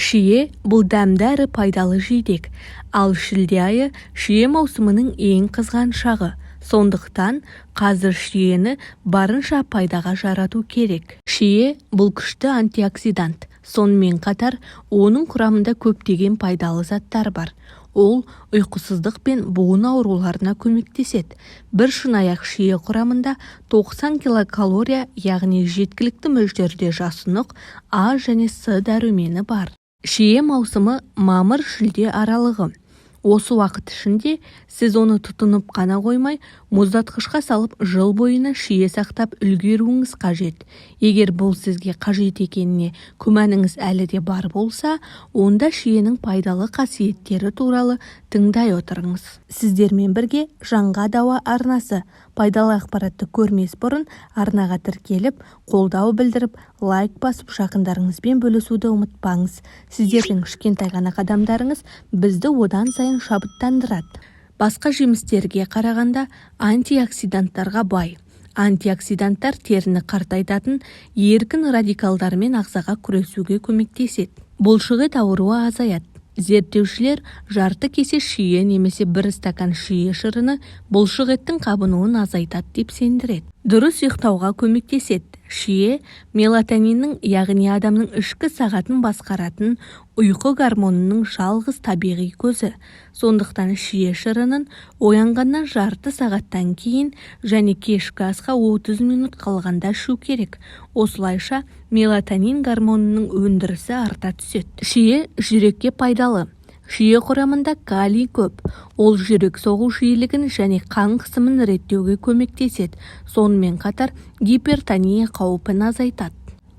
Шие – бұл дәмді әрі пайдалы жидек. Ал шілде айы – шие маусымының ең қызған шағы. Сондықтан қазір шиені барынша пайдаға жарату керек. Шие – бұл күшті антиоксидант. Сонымен қатар оның құрамында көптеген пайдалы заттар бар. Ол ұйқысыздық пен буын ауруларына көмектеседі. Бір шыныаяқ шие құрамында 90 килокалория, яғни жеткілікті мөлшерде жасұнық, А және С дәрумені бар. Шие маусымы – мамыр-шілде аралығы. Осы уақыт ішінде сіз оны тұтынып қана қоймай, мұздатқышқа салып, жыл бойына шие сақтап үлгеруіңіз қажет. Егер бұл сізге қажет екеніне күмәніңіз әлі де бар болса, онда шиенің пайдалы қасиеттері туралы тыңдай отырыңыз. Сіздермен бірге «Жанға дауа» арнасы. Пайдалы ақпаратты көрмес бұрын арнаға тіркеліп, қолдау білдіріп, лайк басып, жақындарыңызбен бөлісуді ұмытпаңыз. Сіздердің кішкентай ғана қадамдарыңыз бізді одан сайын шабыттандырады. Басқа жемістерге қарағанда антиоксиданттарға бай. Антиоксиданттар теріні қартайтатын еркін радикалдармен ағзаға күресуге көмектеседі. Бұлшықет ауруы азаяды. Зерттеушілер жарты кесе шие немесе бір стакан шие шырыны бұлшық еттің қабынуын азайтады деп сендіреді. Дұрыс ұйықтауға көмектеседі. Шие мелатониннің, яғни адамның ішкі сағатын басқаратын ұйқы гормонының жалғыз табиғи көзі. Сондықтан шие шырынын оянғаннан жарты сағаттан кейін және кешкі асқа 30 минут қалғанда ішу керек. Осылайша мелатонин гормонының өндірісі арта түседі. Шие жүрекке пайдалы. Шие құрамында калий көп. Ол жүрек соғу жиілігін және қан қысымын реттеуге көмектеседі. Сонымен қатар гипертония қаупін азайтады.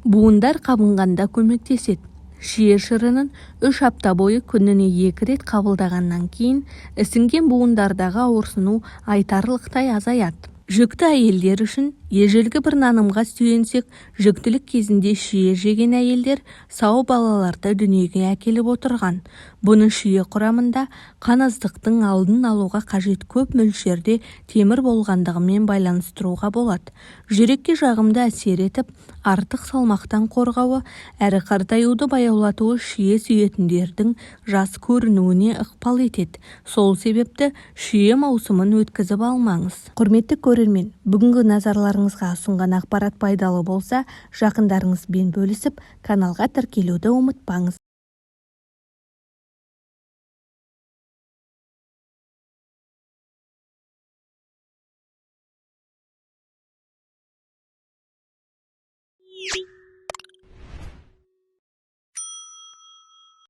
Буындар қабынғанда көмектеседі. Шие шырынын 3 апта бойы күніне екі рет қабылдағаннан кейін ісінген буындардағы ауырсыну айтарлықтай азаяды. Жүкті әйелдер үшін. Ежелгі бір нанымға сүйенсек, жүктілік кезінде шие жеген әйелдер сау балаларды дүниеге әкеліп отырған. Бұны шие құрамында қан аздықтың алдын алуға қажет көп мөлшерде темір болғандығымен байланыстыруға болады. Жүрекке жағымды әсер етіп, артық салмақтан қорғауы әрі қартаюды баяулатуы шие сүйетіндердің жас көрінуіне ықпал етеді. Сол себепті шие маусымын өткізіп алмаңыз. Құрметті көрермен, бүгінгі назарларыңызға ұсынған ақпарат пайдалы болса, жақындарыңызбен бөлісіп, каналға тіркелуді ұмытпаңыз.